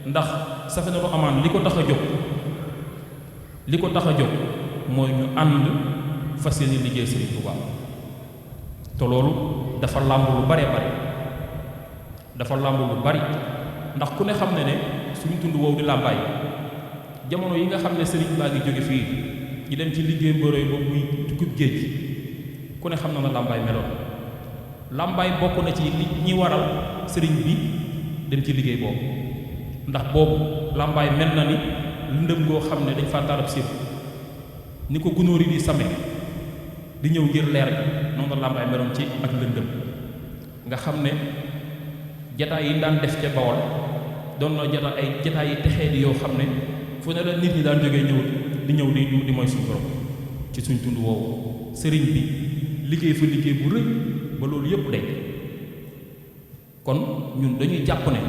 ndax Safinatul Amaan li ko tax a jóg mooy ñu ànd fas yéene liggéey Sëriñ Tuubaa te loolu dafa làmb lu bare ndax ku ne xam ne suñu tund woowu di Lambaye jamono yi nga xam ne sëriñ baa ngi jóge fii di dem ci liggéey mboroy boobu muy tukkib géej ku ne xam na Lambaye meloon Lambaye bokk na ci ñi waral sëriñ bi dem ci liggéey boobu ndax boobu Lambaye mel na ni lëndëm goo xam ne dañ fa tarab séb ni ko gunóor yi di same di ñëw ngir leer noonu Lambaye meloon ci ak lëndëm nga xam ne jataay yi daan def ca Bawol doon na jataay yi texee di yoo xam ne fu ne la nit ñi daan jógee di mooy suñu borom ci suñ tund woowu sëriñ bi liggéey bu rëy ba loolu yépp day kon ñun dañuy jàpp ne